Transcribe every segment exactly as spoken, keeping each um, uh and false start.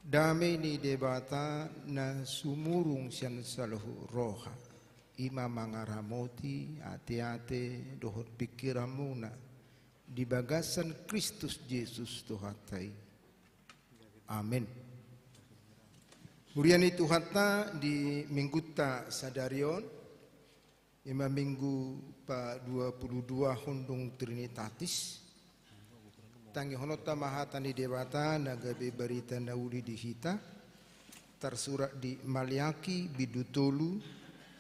Dame ni Debata na sumurung sian saluhut roha, i ma mangaramoti ateate dohot pingkiranmuna di bagasan Kristus Jesus Tuhanta i. Amen. Huria ni Tuhanta, di minggunta sadari on, i ma minggu pa dua pulu dua hondung Trinitatis, tangihononta ma hata ni Debata na gabe barita na uli di hita, tarsurat di Maleaki bindu tolu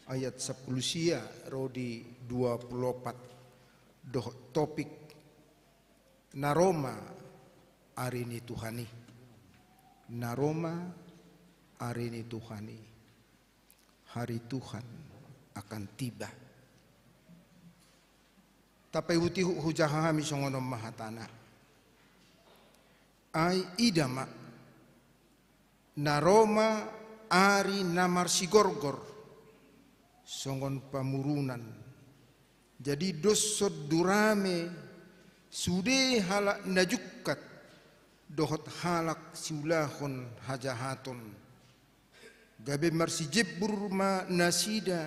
ayat sampulu sia ro di dua pulu opat, dohot topik na ro ma ari ni Tuhan i. Na ro ma ari ni Tuhan i. Hari Tuhan akan tiba. Tapaihutihut hujaha hami songon on ma hatana. Ai ida ma, na ro ma ari na marsigorgor songon pamurunan. Jadi dos sondurame sude halak na jungkat dohot halak siulahon hajahaton. Gabe marsijembur ma nasida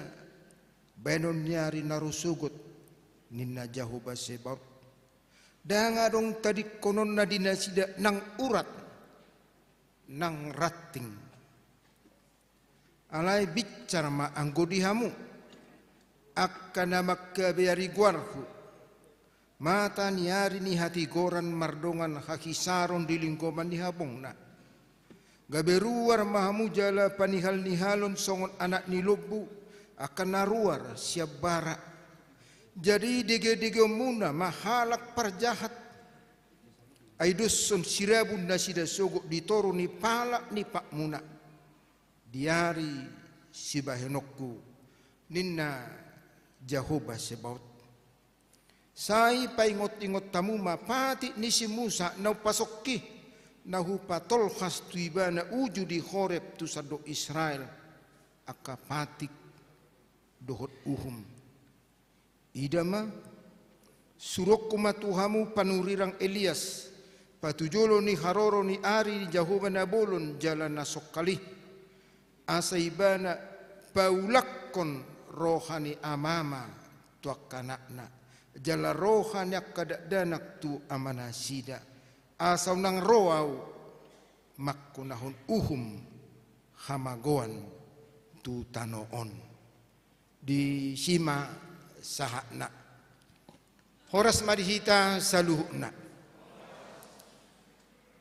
baenon ni ari na ro sogot, ninna Jahowa Sebaot. Ndang adong tadingkononna di nasida nang urat nang ranting. Alai binsar ma anggo di hamu, angka na mangkabiari goarhu, mata ni ari ni hatigoran mardongan hahisaron di linggoman ni habongna. Gabe ruar ma hamu jala panihal-nihalon songon anak ni lombu, angka na ruar sian bara. Jadi dege-degeonmuna ma halak parjahat. Ai dos on sirabun nasida sogot di toru ni palak ni patmuna di ari sibahenonku, ninna Jahowa Sebaot. Sai paingot-ingot hamu ma patik ni si Musa na umpasongki, na hupatolhas tu ibana uju di Horeb tu sandok Israel, angka patik dohot uhum. Ida ma, suruonku ma tu hamu panurirang Elias, patujolo ni haroro ni ari ni Jahowa na bolon jala na songkal i. Asa ibana paulakkon roha ni amama tu angka anakna, jala roha ni angka dakdanak tu amanasida, asa unang ro ahu mangkonahon uhum hamagoan tu tano on. Disi ma sahatna. Horas ma di hita saluhutna.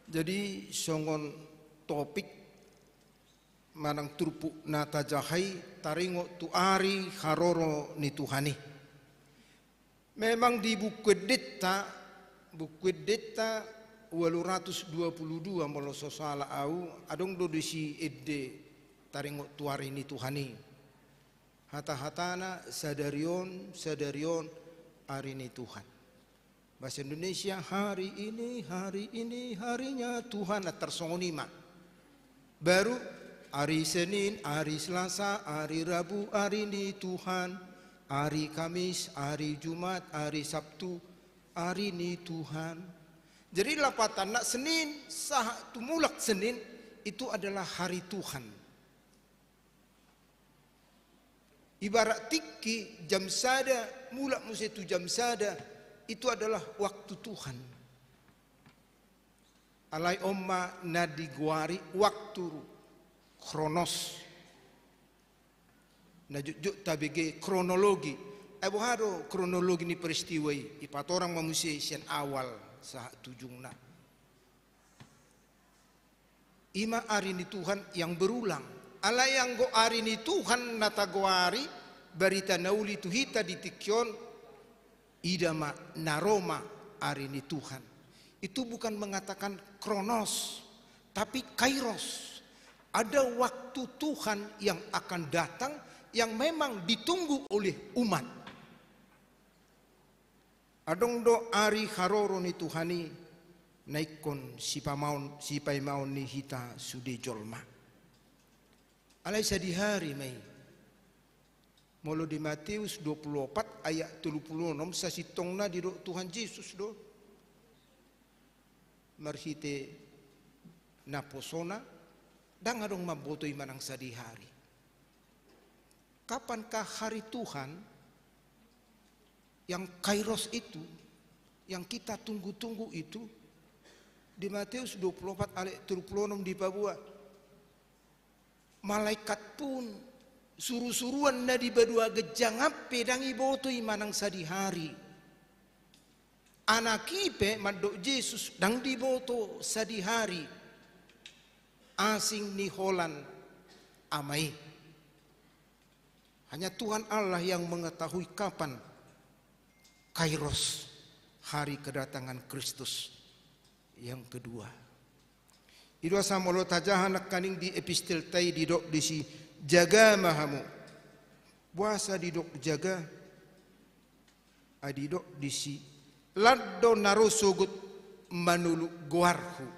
Jadi songon topik manang turpuk na tajaha i taringot tu ari haroro ni Tuhan i. Memang di buku endenta, buku endenta ualu ratus dua pulu dua molo so sala ahu, adong do disi ende taringot tu ari ni Tuhan i. Hata-hatana sadari on, sadari on ari ni Tuhan. Bahasa Indonesia, hari ini, hari ini harinya Tuhan, na tarsongon i ma. Baru ari Senin, ari Selasa, ari Rabu, ari ni Tuhan, ari Kamis, ari Jumat, ari Sabtu, ari ni Tuhan. Jadi lapatanna Senin sahat tu mulak Senin itu adalah hari Tuhan. Ibarat tingki jam sada, mulak muse tu jam sada, itu adalah waktu Tuhan. Alai on ma na digoari waktu, kronos. Na jotjot tabege kronologi. Ai boha do kronologi ni peristiwa i? Ipatorang ma muse sian awal sahat tu ujungna. I ma ari ni Tuhan yang berulang. Alai anggo ari ni Tuhan na tagoari, barita na uli tu hita di tingki on, ida ma na ro ma ari ni Tuhan. Itu bukan mengatakan kronos, tapi kairos. Ada waktu Tuhan yang akan datang, yang memang ditunggu oleh umat. Adong do ari haroro ni Tuhan i na ingkon sipamaon, sipaimaon ni hita sude jolma. Alai sadihari ma i. Molo di Mateus dua pulu opat ayat tolu pulu onom, sasintongna didok Tuhan Jesus do marhite naposona, Ndang adong mamboto i manang sadihari. Kapankah hari Tuhan yang kairos itu, yang kita tunggu-tunggu itu? Di Matius dua puluh opat ayat tiga puluh enam dipaboa, malaikat pun, surusuruan na di banua ginjang pe ndang diboto i manang sadihari. Anak i pe, mandok Jesus, ndang diboto sadihari. Asing ni holan Ama i. Hanya Tuhan Allah yang mengetahui kapan kairos, hari kedatangan Kristus yang kedua. I do asa molo tajaha nangkaning di epistelta i, didok disi, jaga ma hamu. Boasa didok jaga? Ai didok disi, lan do na ro sogot manoluk goarhu.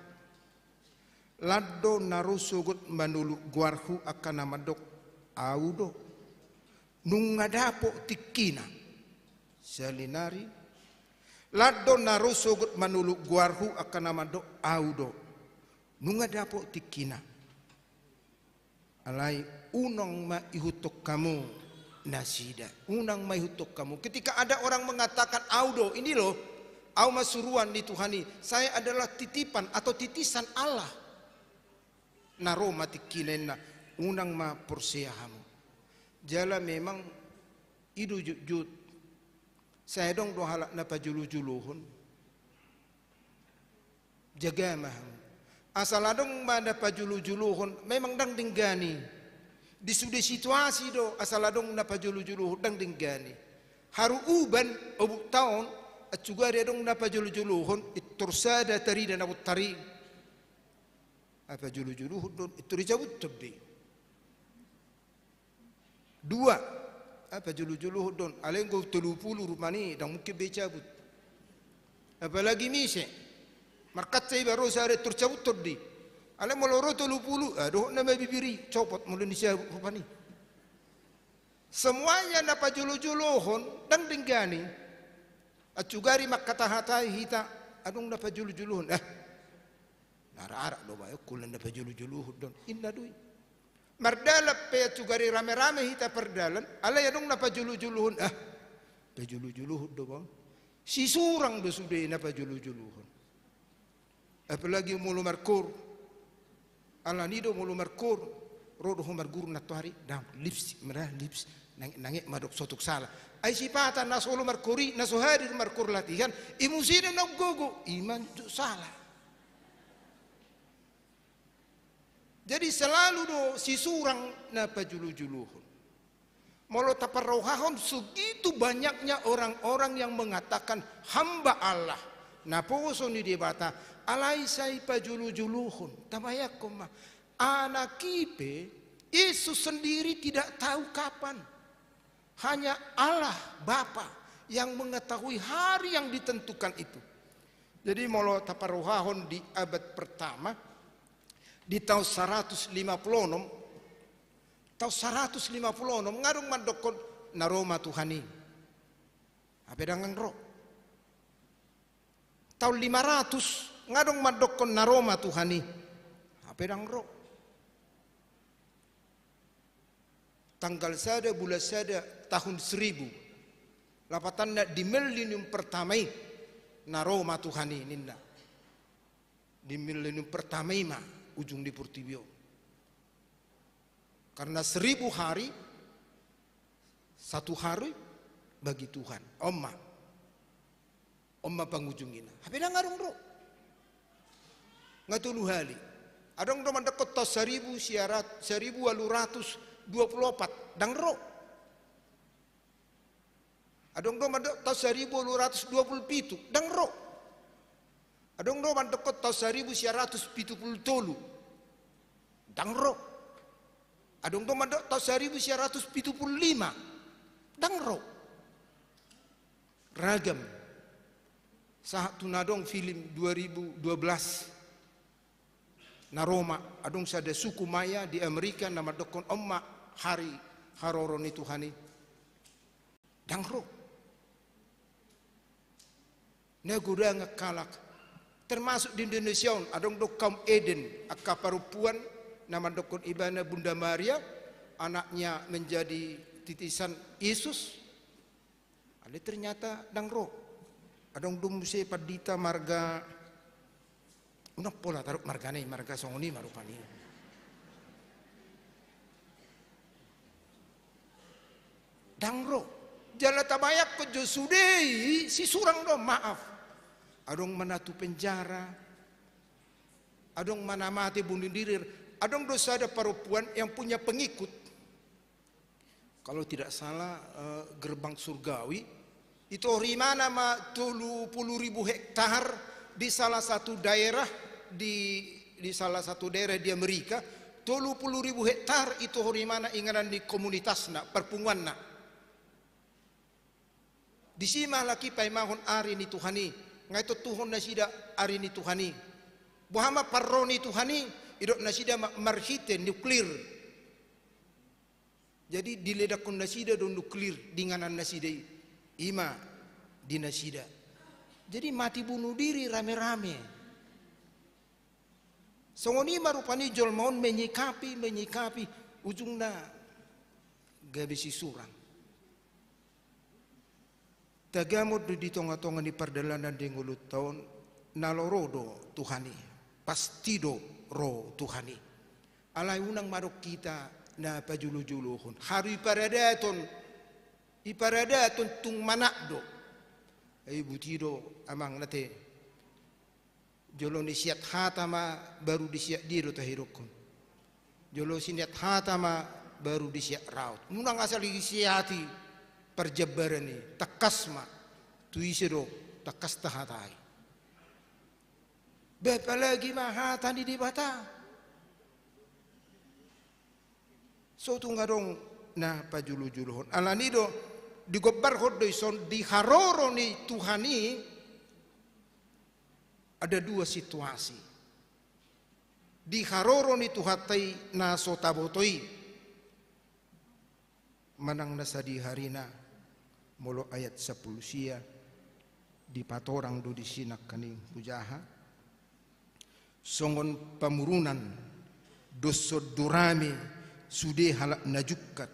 Lan do na ro sogot manoluk goarhu angka na mandok, au do. Nunga dapot tingkina. Sahali nari. Lan do na ro sogot manoluk goarhu angka na mandok, au do. Nunga dapot tingkina. Alai unang ma ihuthon hamu nasida. Unang ma ihuthon hamu. Ketika ada orang mengatakan, au do, ini loh, au ma suruan ni Tuhan i, saya adalah titipan atau titisan Allah, na ro ma tingkina, ninna, unang ma porsea hamu. Jala memang i do jotjot. Sai adong do halak na pajolojolohon. Jaga ma hamu. Asal adong ma na pajolojolohon, memang ndang denggan i. Di sude situasi do, asal adong na pajolojolohon, ndang denggan i. Haru uban, obukta on, atsugari adong na pajolojolohon, pintor sada tarida na bontar i. Ai pajolojolohon do on, pintor dicabuthon be. Dua, ai pajolojolohon do on, alai anggo tolu pulu rupani, ndang mungkin be dicabut. Apalagi mise, markaca iba ro sada, pintor cabuthon do i. Alai molo ro tolu pulu, ah, dohot nama bibir i, copot molo dicabut rupani. Semuanya na pajolojolohon, ndang denggan i. Atsugari mangkatahatai hita, adong na pajolojolohon. Eh, na arak-arak do baen, holan na pajolojolohon do on, ninna do i. Mardalan pe atsugari rame-rame hita pardalan, alai adong na pajolojolohon, ah, pajolojolohon do baen. Sisurang do sude na pajolojolohon. Apalagi molo markoor. Alani do molo markoor, ro do ho marguru nantoari, ndang, lips, merah, lips. Nanget-nanget ma dok so tung sala. Ai sipata na so olo markoor i, na so hadir markoor latihan, i muse do na umgogo, i ma dok sala. Jadi selalu do sisurang na pajolojolohon. Molo taparrohahon, segitu banyaknya orang-orang yang mengatakan hamba Allah, naposo ni Debata, alai sai pajolojolohon. Tabayangkon ma, anak i pe, Yesus sendiri tidak tahu kapan. Hanya Allah Bapa yang mengetahui hari yang ditentukan itu. Jadi molo taparrohahon di abad pertama, di tahun saratus lima pulu onom, tahun saratus lima pulu onom, nga adong mandokkon, na ro ma Tuhan i. Hape ndang ro. Tahun lima ratus, nga adong mandokkon, na ro ma Tuhan i. Hape ndang ro. Tanggal sada bulan sada tahun seribu, lapatanna di milenium pertama i, na ro ma Tuhan i, ninna. Di milenium pertama i ma ujung ni portibi on. Karena seribu hari, satu hari bagi Tuhan. On ma. On ma pangujungina. Hape ndang adong ro. Nga tolu hali. Adong do mandokkon tahun saribu sia rat-, saribu ualu ratus dua pulu opat. Ndang ro. Adong do mandok tahun saribu ualu ratus dua pulu pitu. Ndang ro. Adong do mandokkon tahun saribu sia ratus pitu pulu tolu. Ndang ro. Adong do mandok tahun saribu sia ratus pitu pulu lima. Ndang ro. Ragam. Sahat tu na adong film dua ribu dua belas. Na ro ma, adong sada suku Maya di Amerika na mandokkon on ma hari haroro ni Tuhan i. Ndang ro. Na godang angka halak. Termasuk di Indonesia on, adong do kaum Eden, angka parompuan, na mandokkon ibana Bunda Maria, anaknya menjadi titisan Yesus. Alai ternyata ndang ro. Adong do muse pandita marga, unang pola tarup margana i, marga songon i ma rupani. Ndang ro. Jala tabayangkon jo sude i sisurang do, maaf. Adong ma na tu penjara. Adong ma na mate bunuh diri. Adong do sada parompuan yang punya pengikut. Kalau tidak salah, eh, Gerbang Surgawi, itohor imana ma tolu pulu ribu hektar di salah satu daerah di, di salah satu daerah di Amerika, tolu pulu ribu hektar itohor imana inganan ni komunitasna, parpunguanna. Disi ma halak i paimahon ari ni Tuhan i, nga i tontuhon nasida ari ni Tuhan i. Boha ma parro ni Tuhan i, idok nasida ma marhite nuklir. Jadi diledakkon nasida do nuklir di inganan nasida i, ima di nasida. Jadi mati bunuh diri rame-rame. Songon i ma rupani jolma on menyikapi, menyikapi, ujungna gabe sisurang. Tagamon do di tonga-tonga ni pardalanan di ngolunta on, na ro do Tuhan i, pasti do ro Tuhan i. Alai unang ma adong hita na pajolo-jolohon. Haru iparadaton, iparadaton tung manat do. Ai buti do amang na te. Jolo ni siat hata ma baru di siat dia do tahidokkon. Jolo siniat hata ma baru di siat raut. Unang asal isiati parjambaran i, tangkas ma. Tu ise do tangkas tahatai. Be apalagi ma hata ni Debata. So tung adong na pajolo-jolohon. Alani do digombarhon do dison di haroro ni Tuhan i. Ada dua situasi. Di haroro ni Tuhanta i na so taboto i. Manang na sadihari na, molo ayat sampulu sia, dipatorang do disi nangkaning hujaha. Songon pamurunan, dos sondu rame sude halak na jungkat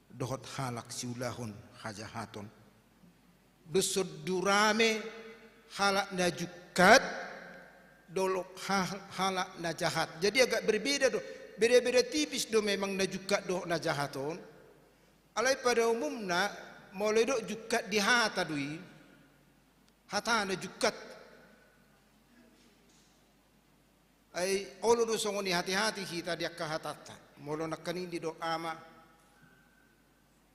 dohot halak siulahon hajahaton. Dos sondu rame halak na jungkat dohot ha-, halak na jahat. Jadi agak berbeda do. Beda-beda tipis do memang na jungkat dohot na jahat on. Alai pada umumna, molo didok jungkat di hata do i. Hata na jungkat. Ai olo do songon i, hati-hati hita di angka hatanta. Molo nangkaning didok ama,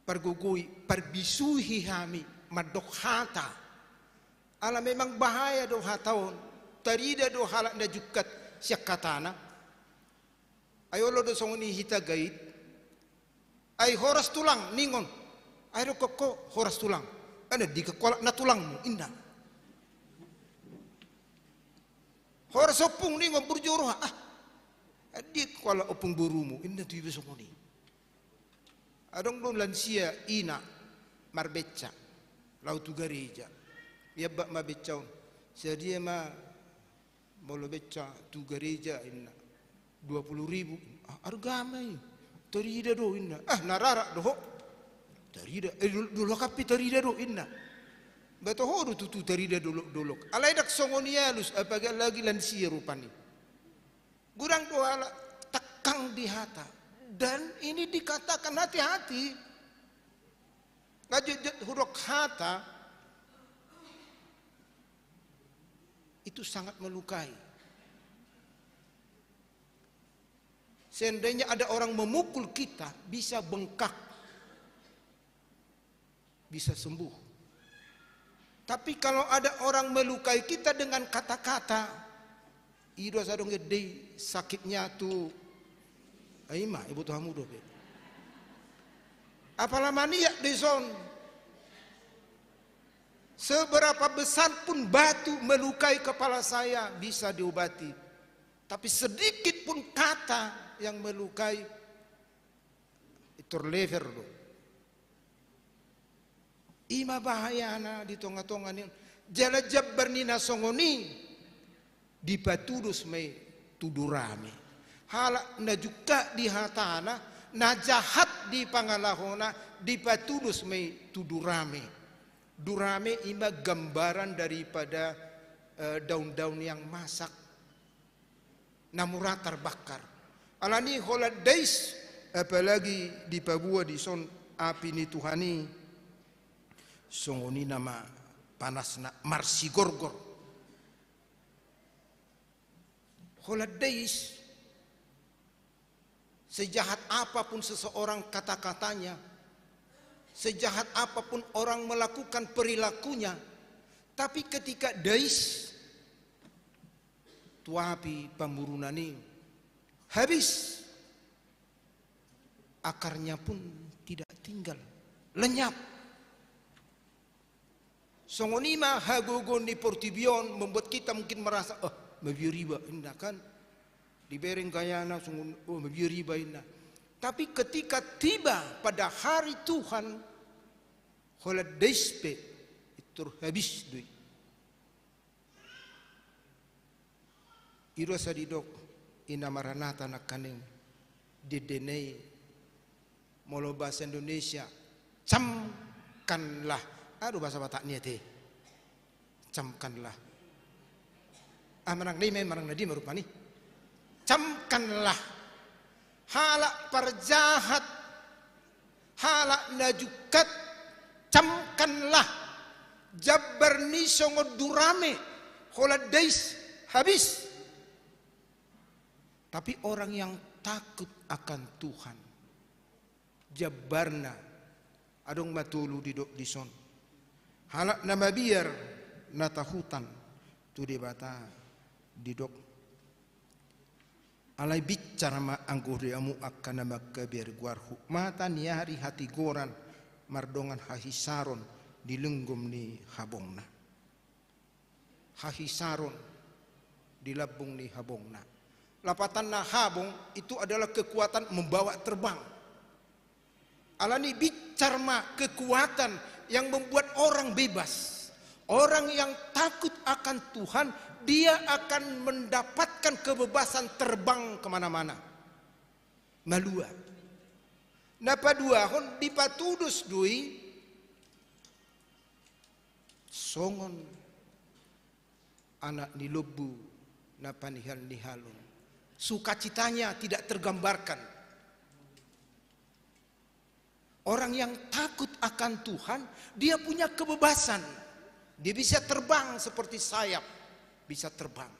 pargogoi, parbisuhi hami mandok hata. Ala memang bahaya do hata on, tarida do halak na jungkat sian hatana. Ai olo do songon i hita gait. Ai horas tulang ningon. Ai dokkon ho horas tulang. Ai na didok halak na tulangmu, inna. Horas ompung ningon burju roha. Ah. Ai didok halak ompung borumu, inna tu iba songon i. Adong do lansia ina marbenca. Laho tu gareja. Ia bak ma benca on. Sadia ma molo benca tu gareja inna. Dua pulu ribu. Ah, arga ma i. Tarida do inna. Ah, na rarak do ho. Tarida, eh, dol-, dolok api tarida do inna. Ba toho do tutu tarida dolok-dolok. Alai ndang songon i alus, apalagi lansia rupani. Godang do halak tangkang di hata. Dan ini dikatakan hati-hati. Nga jotjot hudok hata. Itu sangat melukai. Seandainya ada orang memukul kita, bisa bengkak, bisa sembuh. Tapi kalau ada orang melukai kita dengan kata-kata, i do asa adong ende i sakitnya tu, ai ima, iboto hamu dope. Apala maniak dison. Seberapa besar pun batu melukai kepala saya, bisa diobati. Tapi sedikit pun kata yang melukai, itu lever do. Ima bahayana di tonga-tonga ni on. Jala jambar ni na songon i, dipatudos ma i tu durame. Halak na jungkat di hatana, na jahat di pangalahona, dipatudos ma i tu durame. Durame i ma gambaran daripada, eh, daun-daun yang masak, na mura tarbakar. Alani holan dais, apalagi dipaboa dison api ni Tuhan i, songon i nama panasna, marsigorgor. Holan dais, sejahat apapun seseorang kata-katanya, sejahat apapun orang melakukan perilakunya, tapi ketika dais tu api pamurunan i, habis. Akarnya pun tidak tinggal, lenyap. Songon i ma hagogoon ni portibi on membuat kita mungkin merasa, "Oh, mabiar iba," inna kan. Dibereng gayana songon, "Oh, mabiar iba," inna. Tapi ketika tiba pada hari Tuhan, holan dais pe, pintor habis do i. I do asa didok, ina maranata nangkaning, di ende na i, molo bahasa Indonesia, camkanlah. Aha do bahasa Batak ni ate? Camkanlah. Ah, manang na i ma, manang na dia ma rupani. Camkanlah. Halak parjahat, halak na jungkat, camkanlah. Jambar ni songon durame, holan dais, habis. Tapi orang yang takut akan Tuhan, jambarna, adong ma tolu didok dison. Halak na mabiar, na tahutan tu Debata didok. Alai binsar ma anggo di hamu angka na mangkabiari goarhu, mata ni ari hatigoran mardongan hahisaron di linggom ni habongna. Hahisaron di lambung ni habongna. Lapatanna habong itu adalah kekuatan membawa terbang. Alani binsar ma kekuatan yang membuat orang bebas. Orang yang takut akan Tuhan, dia akan mendapatkan kebebasan terbang kemana-mana. Malua. Na paduahon, dipatudos do i songon anak ni lombu na panihalnihalon. Sukacitanya tidak tergambarkan. Orang yang takut akan Tuhan, dia punya kebebasan. Dia bisa terbang seperti sayap, bisa terbang.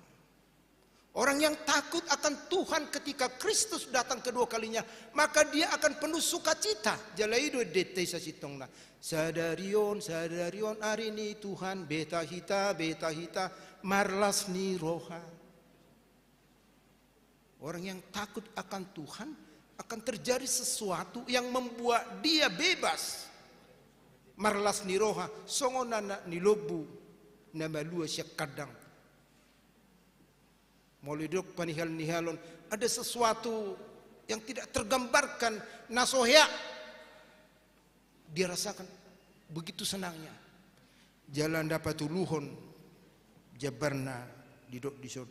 Orang yang takut akan Tuhan, ketika Kristus datang kedua kalinya, maka dia akan penuh sukacita. Jala i do endenta i sasintongna. Sadari on, sadari on ari ni Tuhan, beta hita, beta hita, marlas ni roha. Orang yang takut akan Tuhan, akan terjadi sesuatu yang membuat dia bebas. Marlas ni roha, songon anak ni lombu na malua sian kandang. Molo didok panihalnihalon, ada sesuatu yang tidak tergambarkan, na so hea dia rasakan, begitu senangnya. Jala na patoluhon, jambarna didok dison.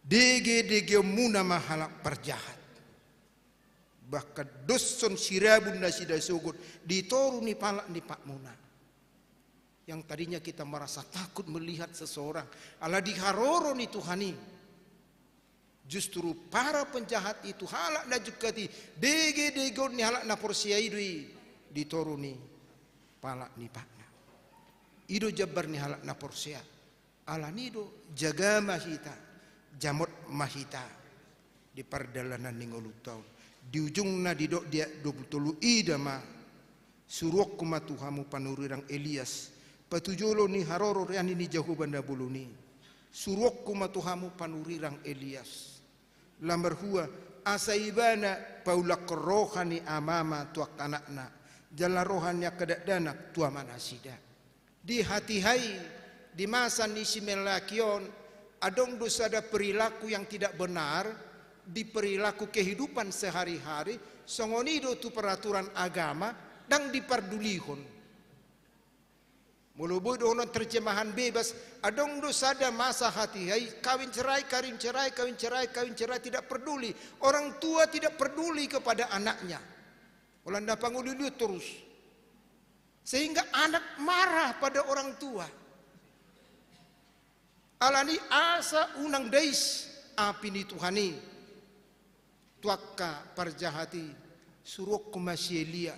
Degedegeonmuna ma halak parjahat. Bahkan doshon sirabun nasida sogot di toru ni pala ni patmuna. Yang tadinya kita merasa takut melihat seseorang, ala di haroro ni Tuhan i, justru para penjahat itu, halak na jungkat i, degedegeon ni halak na porsea i do i di toru ni pala ni patna. I do jambar ni halak na porsea. Alani do, jaga ma hita, jamot ma hita di pardalanan ni ngolunta on. Di ujungna didok di ayat dua pulu tolu, ida ma, suruonku ma tu hamu panurirang Elias, patujolo ni haroro rian ni Jahowa na bolon i. Suruonku ma tu hamu panurirang Elias. Lam marhua, asa ibana paulakkon roha ni amama tu angka anakna, jala roha ni angka dakdanak tu amanasida. Di hatiha i, di masa ni si Meleaki on, adong do sada perilaku yang tidak benar di perilaku kehidupan sehari-hari, songon i do tu peraturan agama, ndang dipardulihon. Molo boi dohonon terjemahan bebas, adong do sada masa hatiha i, kawin cerai, kawin cerai, kawin cerai, kawin cerai, tidak peduli. Orang tua tidak peduli kepada anaknya. Olo na pangoliolion torus. Sehingga anak marah pada orang tua. Alani asa unang dais api ni Tuhan i tu angka parjahat i, suruhon ma si Elia,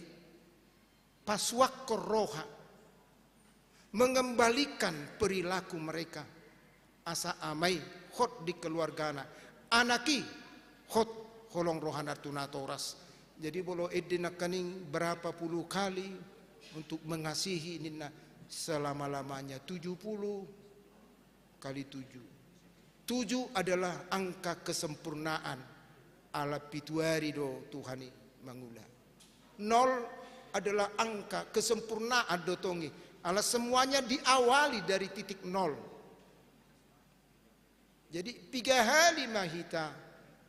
pasuakkon roha, mengembalikan perilaku mereka. Asa ama i hot di keluargana, anak i hot holong rohana tu natoras. Jadi molo ende nangkaning berapa puluh kali untuk mengasihi ninna, selama-lamanya tujuh puluh kali tujuh. Tujuh adalah angka kesempurnaan. Ala pitu ari do Tuhan i mangula. Nol adalah angka kesempurnaan do tong i. Ala semuanya diawali dari titik nol. Jadi piga hali ma hita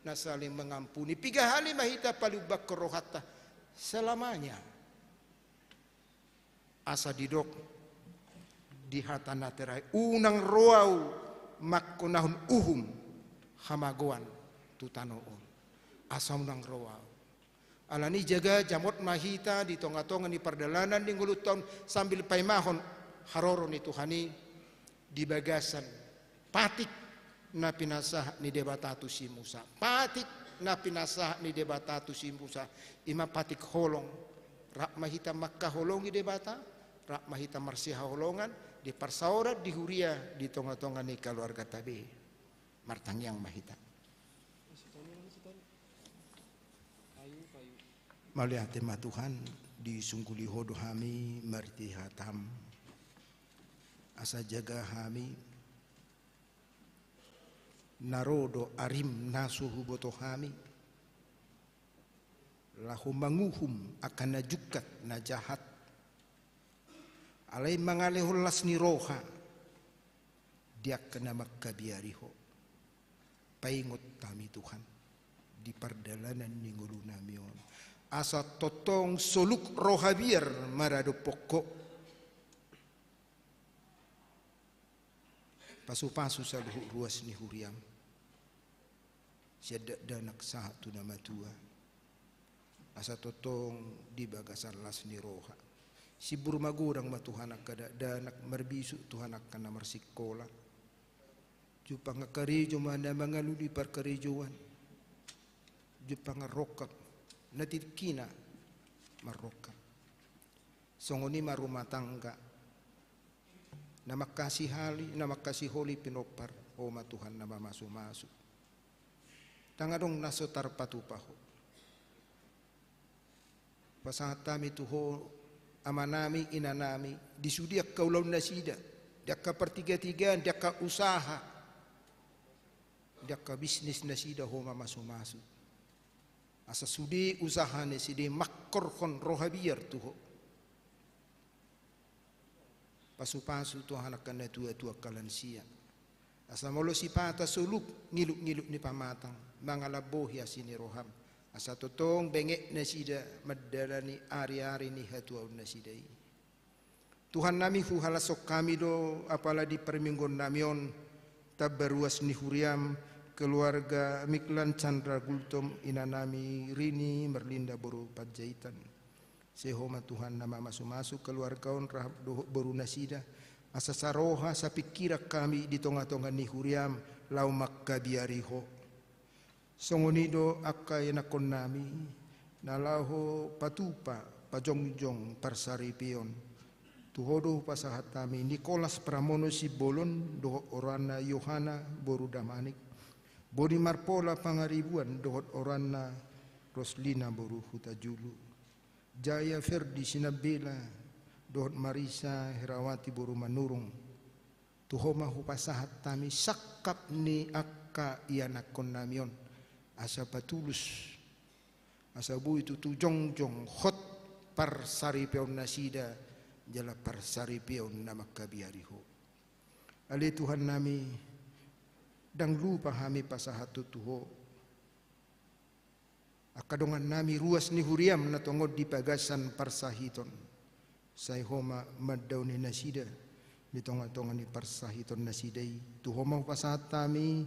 na saling mengampuni, piga hali ma hita palumbanhon rohanta? Selamanya. Asa didok di hata na terakhir, unang ro ahu mangkonahon uhum hamagoan tu tano on. Asa unang ro ahu. Alani i jaga jamot ma hita di tonga-tonga ni pardalanan ni ngolunta on sambil paimahon haroro ni Tuhan i di bagasan patik na pinasahat ni Debata tu si Musa. Patik na pinasahat ni Debata tu si Musa. I ma patik holong. Rap ma hita mangkaholongi Debata, rap ma hita marsihaholongan di parsaoran, di huria, di tonga-tonga ni kaluarganta be. Martangiang ma hita. Mauliate ma Tuhan, disungguli Ho do hami marhite hataM. Asa jaga hami, na ro do ariM na so huboto hami, laho manguhum angka na jungkat, na jahat. Alai mangalehon las ni roha di angka na mangkabiari Ho. Paingot hami Tuhan di pardalanan ni ngolunami on, asa tongtong soluk roha biar maradophon Ho. Pasu-pasu saluhut ruas ni huriaM, sian dakdanak sahat tu na matua. Asa tongtong di bagasan las ni roha. Simbur magodang ma Tuhan angka dakdanak, marbisuk Tuhan angka na marsikola. Jumpang angka karejo ma na mangalului parkarejoan. Jumpang na rongkap, na tingkina marrongkap. Songon i ma rumah tangga. Na mangkasihali, na mangkasiholi pinompar, Ho ma Tuhan na mamasu-masu. Ndang adong na so tarpatupa Ho. Pasahat hami tu Ho, amanami, inanami, di sude angka ulaon nasida, di angka partiga-tigaan, di angka usaha, di angka bisnis nasida, Ho mamasu-masu. Asa sude usaha nasida mangkorhon roha biar tu Ho. Pasu-pasu Tuhan angka na tua-tua, angka lansia. Asa molo sipata soluk ngiluk-ngiluk ni pamatang, mangalambohi asi ni roham. Asa tongtong benget nasida mandalani ari-ari ni hatuaon nasida i. Tuhannami, huhalashon hami do apala di parmingguonnami on, tamba ruas ni huriam, keluarga Miklan Chandra Gultom, inanami Rini Merlinda boru Panjaitan. Sai Ho ma Tuhan na mamasu-masu keluarga on rap dohot boru nasida, asa saroha sapingkiran hami di tonga-tonga ni huriam laho mangkabiari Ho. Songon i do angka ianakkonnami na laho patupa pajongjong parsaripeon. Tu Ho do hupasahat hami Nikolas Pramono Simbolon dohot oroanna Yohana boru Damanik, Boni Marpola Pangaribuan dohot oroanna Roslina boru Hutajulu, Jaya Ferdi Sinambela dohot Marisa Herawati boru Manurung. Tu Ho ma hupasahat hami sangkap ni angka ianakkonnami on, asa patulus, asa boi tutu jongjong hot parsaripeon nasida, jala parsaripeon na mangkabiari Ho. Ale Tuhannami, ndang lupa hami pasahathon tu Ho angka dongannami ruas ni huriam na tongon di bagasan parsahiton. Sai Ho ma mandaoni nasida, di tongatonga ni parsahiton nasida i. Tu Ho ma hupasahat hami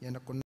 ianakhon